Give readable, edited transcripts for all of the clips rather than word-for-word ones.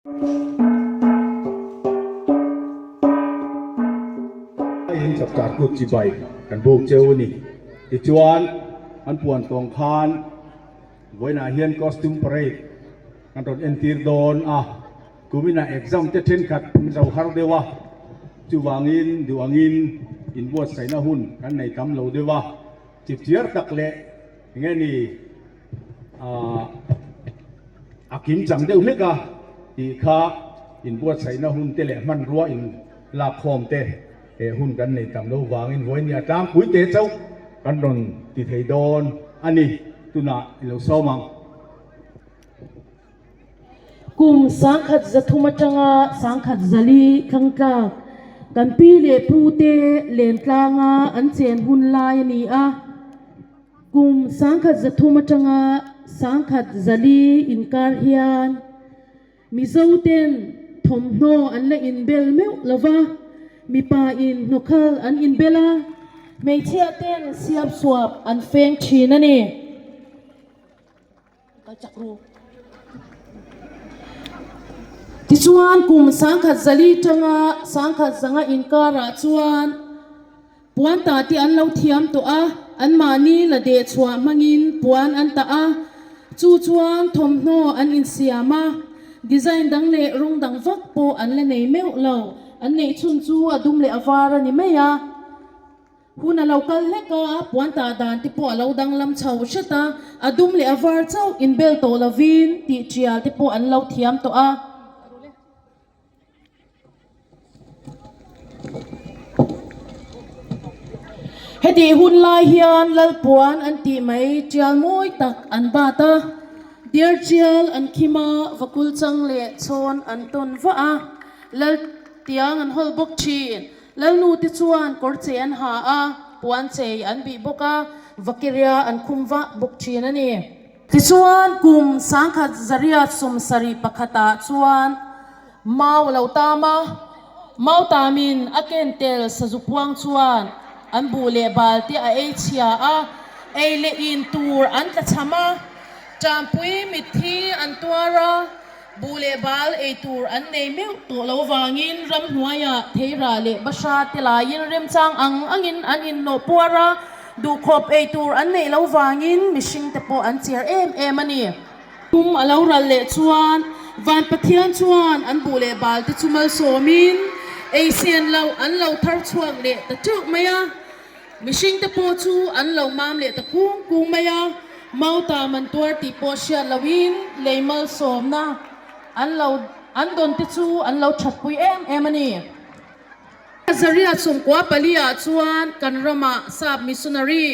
In chapchar kut chibai kan buk cheu a ni. Tichuan an puan tawng khan vawiinah hian costume parade kan rawn entir dawn a, kuminah exam te thenkhat an zo har deuh a, chuvangin duh angin inbuatsaihna hun kan nei tam lo deuh a, chipchiar tak leh enge ni Ahh a kim chang deuh hlek a tih kha inbuatsaihna hun te leh hmanrua in lakkhawm te he hun kan nei tam lo vangin vawiin a tlangpui te chauh kan rawn ti thei dawn a ni tunah i lo sawm ang. Kum 1003 atanga 1004 thlangtlak kan pi leh pu te lentlanga an chen hun lai a ni a. Kum 1003 atanga 1004 inkar hian Mizoten thawmhnaw an la inbel meuh lo va, mipa in hnawkhal an inbel a, hmeichhia ten siap suap an feng thin a ni. Tichuan kum 1004 atanga 1005 inkarah chuan Puan tah te an lo thiam tawh a, anmahni la deh chhuah hmangin puan an tah a, chu chuan thawmhnaw an insiam a, design dang leh rawng dang vak pawh an la nei meuh lo, an neih chhun chu a dum leh a var a ni mai a. Hun a lo kal hlek a, puan tah dan te pawh a lo danglam chho hret a, a dum leh a var chauh inbel tawh lovin tih tial te pawh an lo thiam tawh a. Hetih hun lai hian Lalpuan an tih mai tial mawi tak an bat a, deer tial an khim a, vakul chang leh chhawn an tawn vah a, Lal tiang an hawl bawk thin. Lalnu te chuan kawr chei an ha a, puan chei an bih bawk a, vakiria an khum vah bawk thin a ni. Tichuan, kum 1971 ah chuan mau a lo tam a, mau tamin a ken tel sazu puang chuan an buh leh bal te a ei chhia a, ei leh in tur an tla chham a, ṭampui mitthi an tuar a, buh leh bal ei tur an nei meuh tawh lo vangin ramhnuaiah theirah leh bahra te laiin remchang ang angin an inhnawh puar a, Duhkhawp ei tur an neih lo vangin mihring te pawh an cher em em a ni. Kum a lo ral leh chuan Van Pathian chuan an buh leh bal te chu malsawmin ei sen loh an lo thar chhuak leh ta teuh mai a. Mihring te pawh chu an lo mam leh ta kung kung mai a, mauta man tuar tih pawh hriat lohin lei malsawmna an lo an dawn te chu an lo thatpui em em a ni. Azaria chhungkua pali-ah chuan kan ramah Sap missionary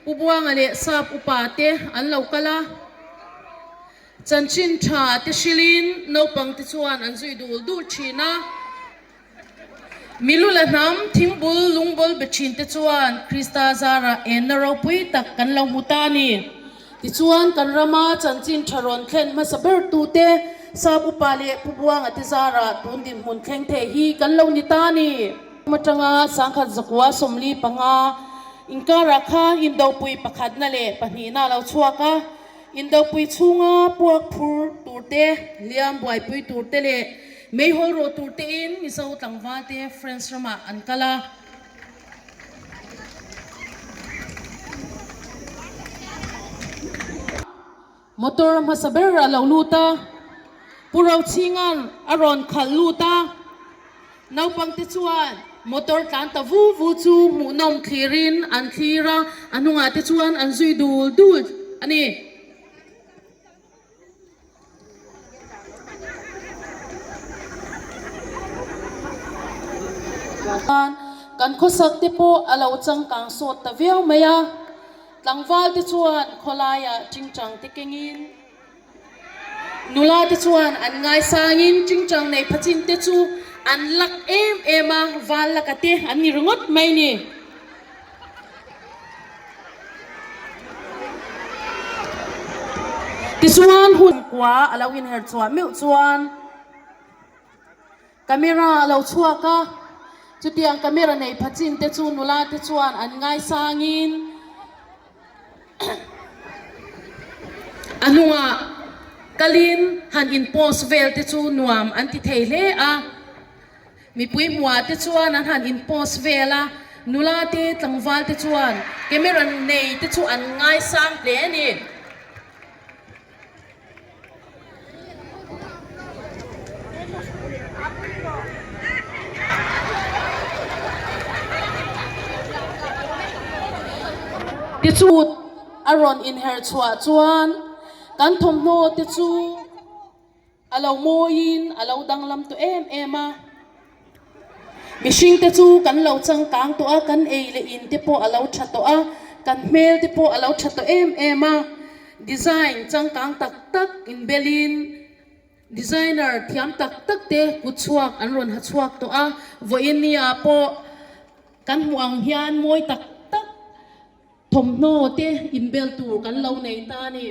Pu Buanga leh Sap upa te an lo kal a, chanchin tha te hrilhin naupang te chuan an zui dul dul thin a. Milula hnam thingbul lungbul be thin te chuan Krista zarah enna ropui tak kan lo hmu ta a ni. Tichuan, kan rama chanchin tha rawn thlen hmasa ber tute, Sap upa leh Pu Buanga te zarah tun dinhmun thleng theih hi kan lo ni ta a ni. Kum atanga 1945 inkarah khan Indopui pakhatna leh pahnihna a lo chhuak a, Indopui chhunga puak phur turte, hliam buaipui turte leh meihawl rawh turtein Mizo tlangvalte France ramah an kal a. Motor hmasa ber a lo lut a, Pu Rochhinga'n a rawn khalh lut a, naupangte chuan motor tlan ta vu vu chu hmuhnawm thlirin an thlir a, a hnungah te chuan an zui dul dul a ni. Kan khawsak te pawh a lo changkang sawt ta viau mai a, tlangval te chuan khawlaiah tingtang te kengin nula te chuan an ngaisangin tingtang nei phachin te chu an lak em em a, val laka te an ni ringawt mai ni. Tichuan hun kua a lo inher chhuah meuh chuan camera a lo chhuak a, chutiang camera nei pha chin te chu nula te chuan an ngaisangin a hnungah. Kalin han in post vel te chu nuam an ti thei hle a. Mipui hmuah te chuan an han in post vel a, nula te tlangval te chuan camera nei te chu an ngaisang hle a ni. Tichut a rawn inher chhuah chuan kan thawmhnaw te chu a lo mawiin a lo danglam tawh em em a. Mihring te chu kan lo changkang tawh a, kan ei leh in te pawh a lo tha tawh a, kan hmel te pawh a lo tha tawh em em a. Design changkang tak tak inbelin designer thiam tak tak te kut chhuak an rawn ha chhuak tawh a, vawiin ni ah pawh kan hmuh ang hian mawi tak tak thawmhnaw te inbel tur kan lo nei ta a ni.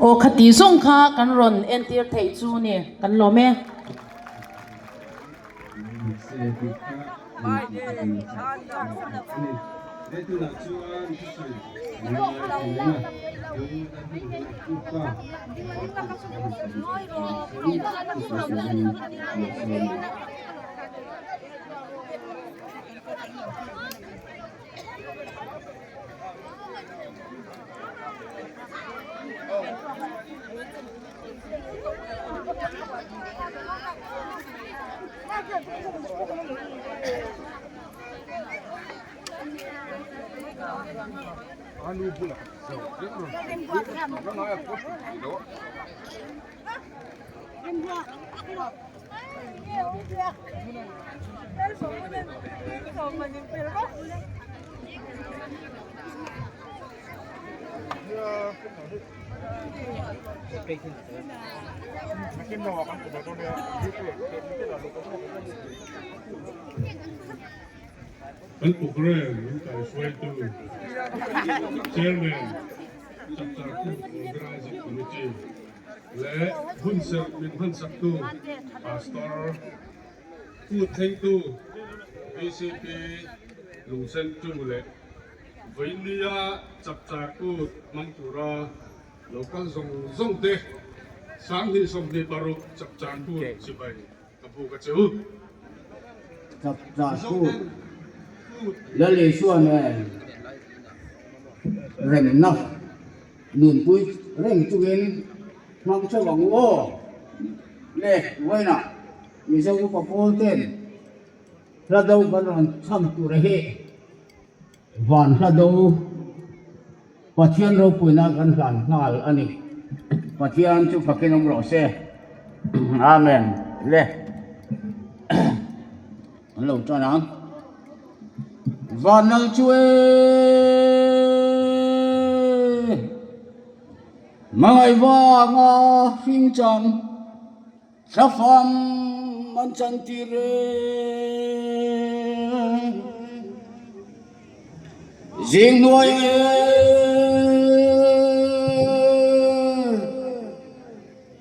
Aw khati zawng kha kan rawn entir theih chu ni kan lawm e. Kan programme min kaihruaitu Chairman Chapchar Kut Organizing Committee leh hunserh min hmansaktu Pastor Kut thlengtu VCP Lungsentu leh Vawinia Chapchar Kut hmang tura lo kal zawng zawng te 2026 Chapchar Kut chibai ka buk a che u. Chapchar Kut Lal Isua nen remna nunpui reng chungin hmang theuh ang u aw. Le vawiinah Mizo upa pawl ten hla do kan rawn chham tur a hi van hla do Pathian ropuina kan hlan nghal a ni. Pathian chu fakin awm rawh se. Amen. Le an lo tan ang. Van lal chu e Mangai vanga hring chang Thlafam an chan tir e. Zing hnuai e.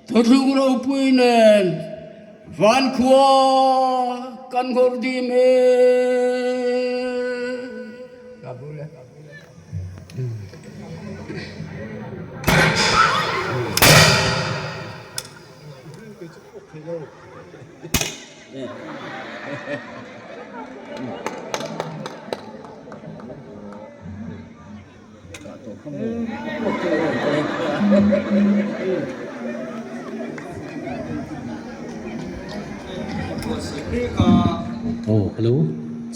Thuthlung ropui nen van khua kan nghawr dim e.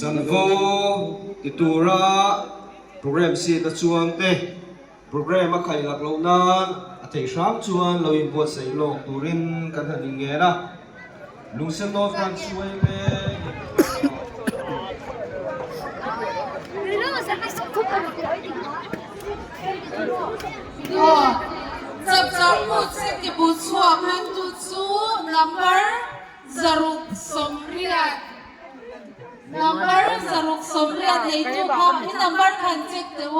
Chanvo ti tura programme seat a chuang te Programme a khaih lak loh nan a theih hram chuan lo inbuatsaih lawk turin kan han inngen a, Lungsen North Branch yma Chapchar kut Sekibu chhuak hmangtu chu number 680. Number 680 neitu kha i number khan check teh u.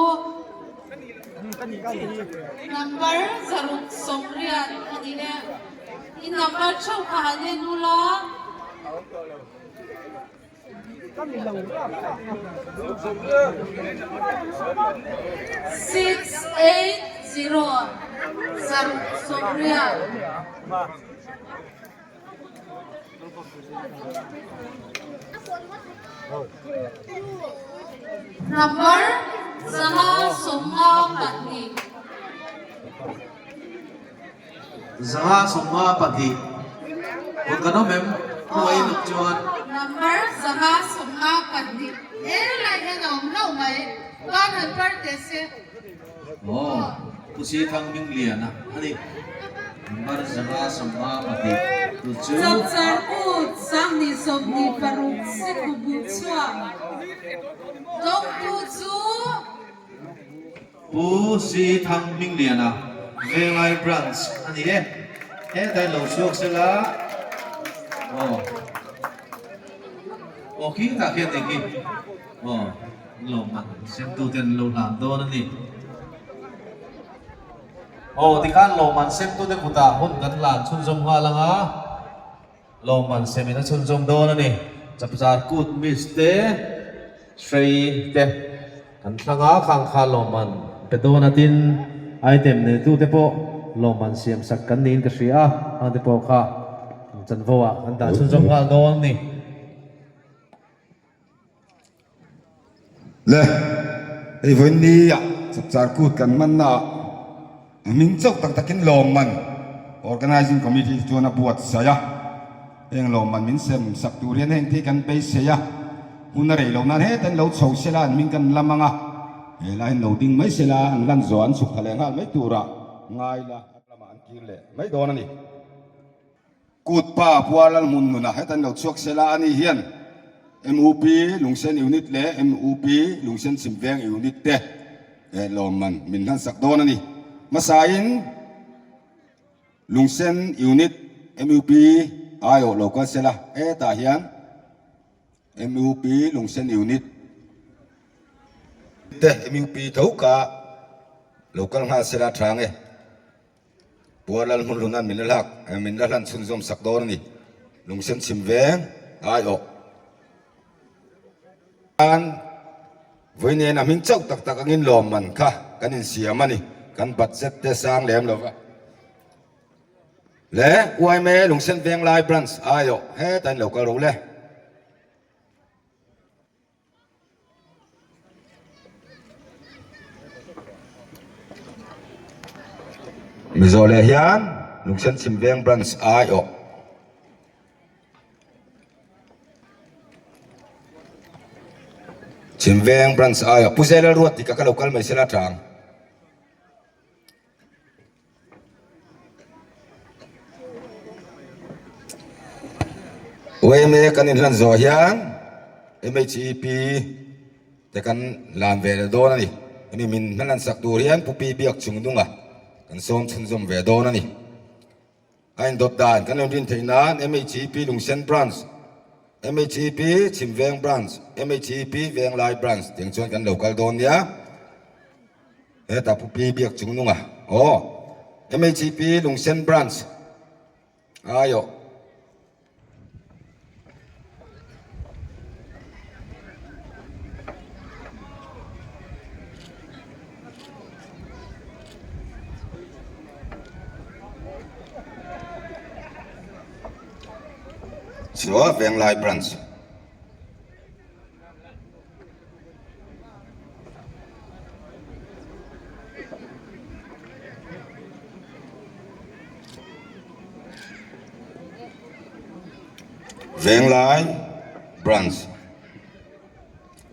Number 680 a ni e. I number theuh kha han en ula. 680. 60. Number 552. 552. Kut kan awm em? Hnuai in awm chuan. Number 552. Helai hian a awm hlauh mai. Ban han par teh se. Aw, Pu Sithang Mingliana a ni. Number 552 tu chu. Chapchar Kut 2026 Sikhubu chhuak dawngtu chu. Pu Sithang Mingliana Venglai Branch a ni e. Hetlai lo chhuak sela aw. Aw khi tah khian eng hi aw. Lawmman semtute an lo hlan dawn a ni. Aw, tikhan lawmman semtute kutah hun kan hlan chhunzawm nghal ang a, lawmman semin a chhunzawm dawn a ni. Chapchar kut miss te, hrei te kan thlang a, khang kha lawmman pe dawn a tin item neitute pawh lawmman siamsak kan niin ka hria a, khangte pawh kha chanvo ah kan dah chhunzawm nghal dawn a ni. Le, hei vawiin ni ah chapchar kut kan hmanna ah a hming chauh tak takin lawmman Organizing Committee te chuan a buatsaih a, heng lawmman min sem sak tur hian heng te hi kan beisei a, hun a rei loh nan heta in lo chho sela an hming kan lam ang a, helai in lo ding mai sela an lan zawh an chhuk tha leh nghal mai turah ngai la a lamah an kir leh mai dawn a ni. Kut pa Pualal hmun hnunah heta an lo chhuak sela a ni hian MUP Lungsen Unit leh MUP Lungsen Chhimveng Unit te lawmman min hlansak dawn a ni. Hmasain Lungsen Unit MUP aiawh lo kal sela hetah hian MUP Lungsen Unit te MUP tho kha lo kal nghal sela tha nge. Puar lal hmun hlunan min la hlak, min la hlan chhunzawm sak dawn a ni. Lungsen chhim veng aiawh khan vawi nen a hming chauh tak tak angin lawmman kha kan insiam a ni. Kan budget te sang lem lo va. Le YMA Lungsen Venglai Branch aiawh hetah in lo kal ro le. Mizo leh hian Lungsen Chhim Veng Branch aiawh Chhim Veng Branch aiawh Pu Zela Ruat tika ka lo kal mai sela tang. Yma kan inhlan zawh hian MHEP te kan lan ve leh dawn a ni. Hemi min hman sak tur hian Pu Pi Biak Chungdunga kan sawm chhunzawm ve dawn a ni. A indawt dan kan rawn rin theih nan MHEP Lungsen Branch, MHEP Chhimveng Branch, MHEP Venglai Branch tiang chuan kan lo kal dawn nia. Hetah Pu Pi Biak Chung Nunga aw MHP Lungsen Branch aiawh. Chua Venglai Branch. Venglai Branch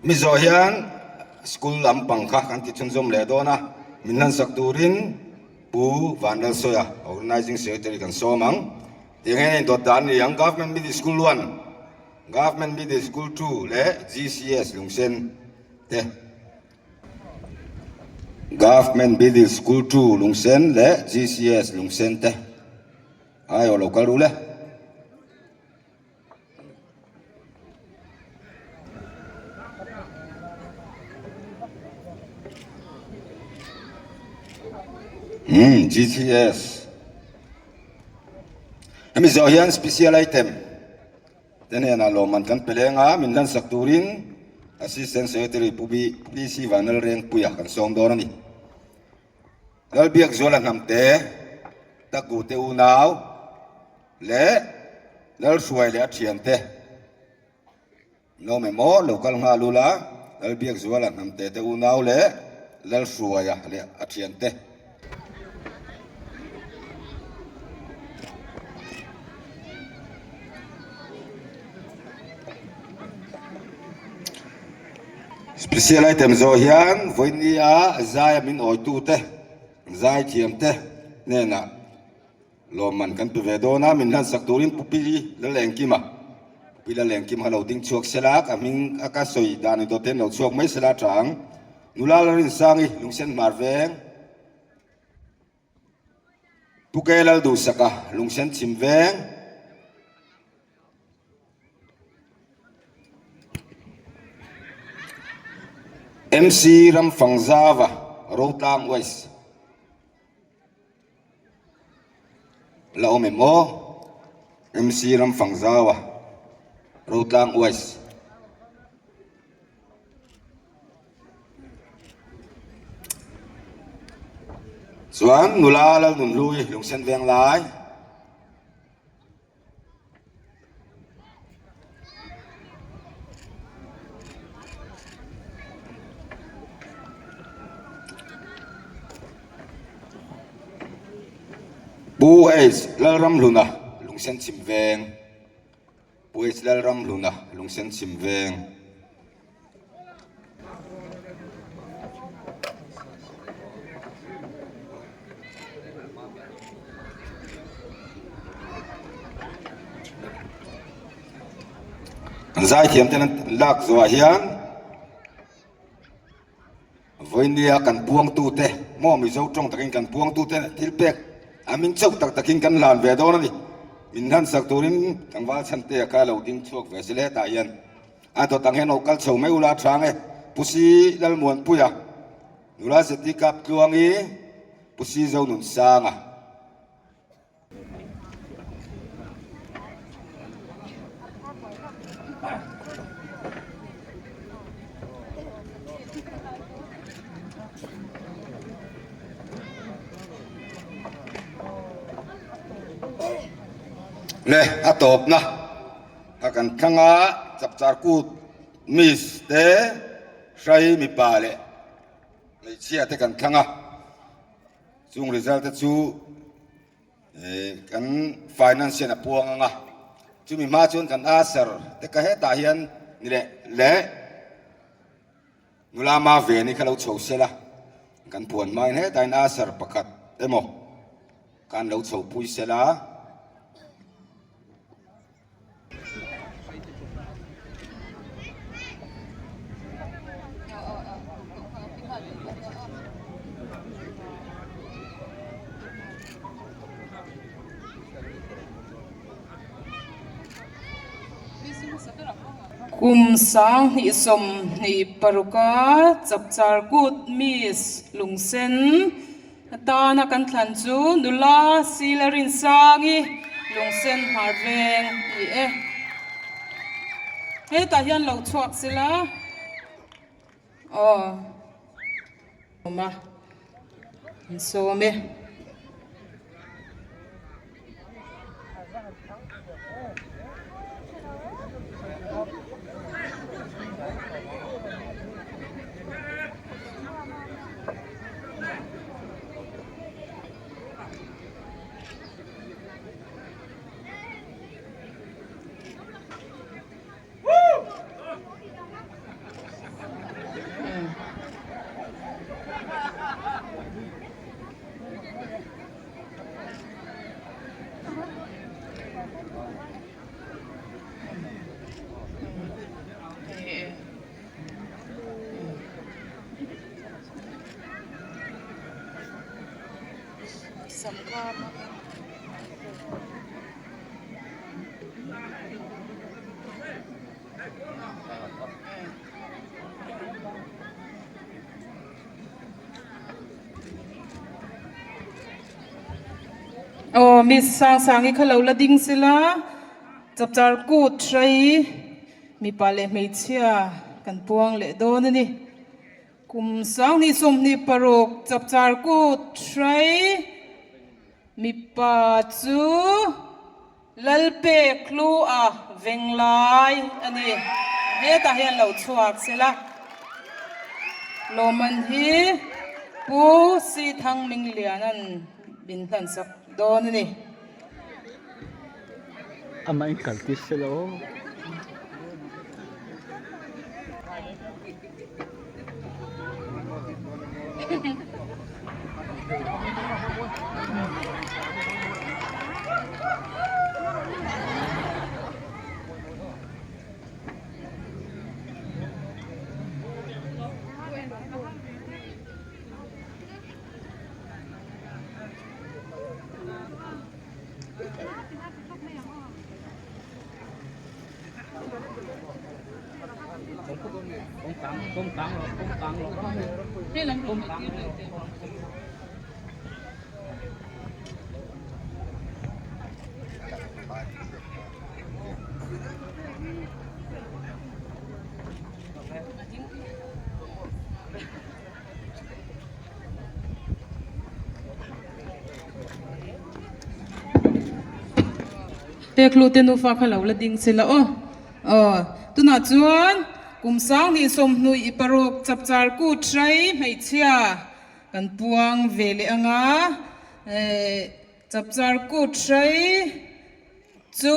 Mizo hian school lampang kha kan ti chhunzawm leh dawn a, min hlansak turin Pu Vanlalsawia Organizing Secretary kan sawm ang. Tiang hian a indawt dan a ni ang, Government Middle School 1. Government Middle School 2 leh GCS Lungsen te. Government Middle School 2 Lungsen leh GCS Lungsen te aiawh lo kal ru le. Hmm, GCS. Hemi zawh hian special item te hnenah lawmman kan pe leng a, min hlansak turin Assistant Secretary Pu PC Vanlalrengpuia kan sawm dawn a ni. Lalbiakzuala Hnamte, Takute unau leh Lalhruai leh a thiante. Lawm em aw, lo kal nghal ula, Lalbiakzuala Hnamte te unau leh Lalhruaia leh a thiante. Special item zawh hian vawinia zaia min awitute, zaithiamte hnenah Lawmman kan pe ve dawn a, min hlansak turin Pu Pi Lalengkima, Pu Pi Lalengkima kha lo ding chhuak sela, ka hming a ka sawi dan indawt hian lo chhuak mai sela tha ang. Nula Lalrinsangi, Lungsen Hmar Veng, Pu Ke Lalduhsaka, Lungsen Chhim Veng, MC Ramfangzava, Rotlang West. La awm em aw? MC Ramfangzaua, Rotlang West. Chuan nula Lalnunhlui Lungsen Venglai. Pu H Lalramhluna Lungsen Chhim Veng Pu H Lalramhluna Lungsen Chhim Veng. An zaithiam ten an lak zawhah hian vawinia kan puangtute maw Mizo tawng takin kan puangtute thil pek a min chauh tak takin kan hlan ve dawn a ni. Min hlansak turin tlangval chhantea kha lo ding chhuak ve se hetah hian. A dawt ang hian lo kal chho mai ula chang e. Pu Si Lalmuanpuia, Nula Zeti Kaptluangi, Pu Si Zonunsanga. Le a tawpna. A kan thlang a, Chapchar Kut Miss te hrai mipa leh hmeichhia te kan thlang a, chung result te chu kan finance hian a puang ang a, chumi hma chuan kan usher te ka hetah hian ni leh leh nula ma ve ni kha lo chho sela, kan puan hmain hetah hian usher pakhat emaw khan lo chho pui sela. Kum 2026 a Chapchar Kut Miss Lungsen Atana kan thlan chu nula Sila Rinsangi Lungsen Hmar Veng a ni e. Hetah hian lo chhuak sila aw awm a an sawm e. Aw miss Sangsangi kha lo la ding sela chapchar kut hrei mipa leh hmeichhia kan puang leh dawn a ni. Kum 2026 Chapchar Kut hrai mipa chu Lalpek hlu a veng lai a ni. Hetah hian lo chhuak sela. Lawmman hi Pu Si Thang Mingliana'n min hlansak dawn a ni. Amah in kal tir sela aw. Pekhlute nufa kha lo la ding sela aw. Aw, tunah chuan kum 2026 Chapchar Kut hrai hmeichhia kan puang ve leh ang a, Chapchar Kut hrai chu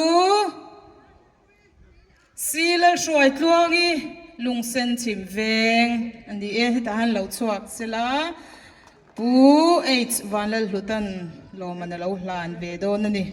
Si Lalhruai Tluangi lungsen chhim veng a ni e, hetah hian lo chhuak sela Pu H Vanlalhlutan lawmman a lo hlan ve dawn a ni.